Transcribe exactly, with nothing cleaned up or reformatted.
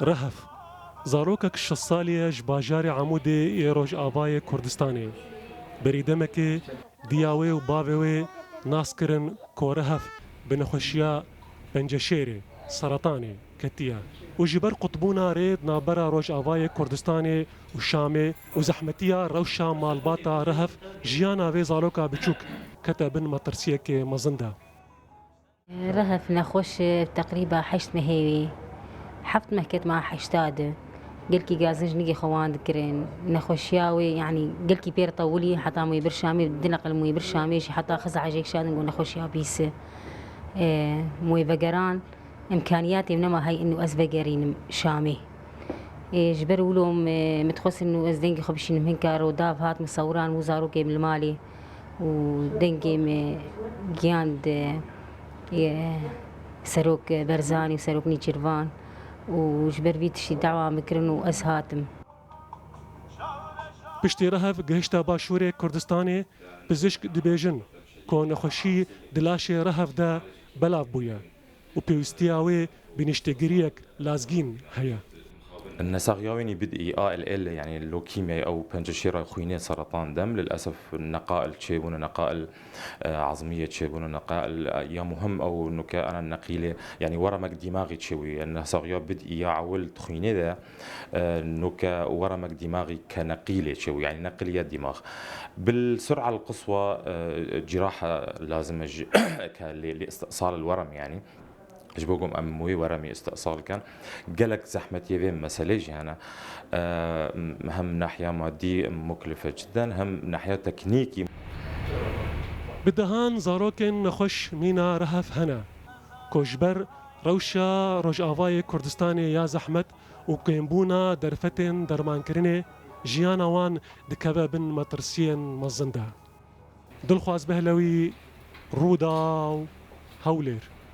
Rehef, zarokek şeş salî ye ji bajarê Amûdê yê Rojavayê Kurdistanê. Berî demekê diya wê û bavê wê nas kirin ku Rehef bi nexweşiya penceşêrê, seretanê, ketiye û ji ber qutbûna rê di navbera Rojavayê Kurdistanê û Şamê û zehmetiya rewşa malbata Rehef jiyana vê zaroka biçûk kete bin metirsiyekê mezin de. Rehef nexweş e, teqrîba heşt mehê wî. Heft meh ket ma heşta de. Gelkî gazin jinîkê xwe wan dikirin. Nexweşiya wê, yanî gelkî pêr tewilî, heta mûyê bir Şamê, di neqil mûyê bir Şamê jî heta xiza hejêk şadin ku nexweşiya bîse. E, mûyê vegeran, imkaniyatê min nema hey inu ez vegerînim Şamê. Ê, ji ber wilo min, min dixwest inu ez dengê xwe bişînim hinka Rûdaw hat min sewiran û zarokê min li malê û dengê min giyand, ê, Serok Berzanî û Serok Nîçîrvan û ji ber vî tiştî dawa min kirin û ez hatim. Piştî Rehev gihişte Başûrê Kurdistanê, pizişk dibêjin ku nexweşî di laşê Rehev de belav bûye û pêwîstiya wê bi niştêgiriyek lazgîn heye. Nesaxiya wê nî bid'î A L L, yanî lokîmê ew penceşêra xwînê seretan dem, lilesef neqail çêbûne, neqail, e, azmiyê çêbûne, neqail, e, ya muhim ew nuke ana neqîlê, yanî weremek dîmaxî çêbûye. Nesaxiya bid'î ya ewil di xwînê de, e, nuke weremek dîmaxî ke neqîlê çêbû, yanî neqiliye dîmax. Bil sur'a al quswa, e, ciraha lazim e ji, ke lê, lê istisal el werem, yanî. Ji bo ku em wê weremê istisal kin, gelek zehmetiyê vê meselê jî hene. E, hem nahiya madî muklife cidden, hem nahiya teknîkî. Bi dehan zarokên nexweş mîna Rehev hene ku ji ber rewşa Rojavayê Kurdistanê ya zehmet û kêmbûna derfetên dermankirinê jiyana wan dikeve bin metirsiyên mezin de. Dilxwaz Behlewî, Rûdaw, Hewlêr.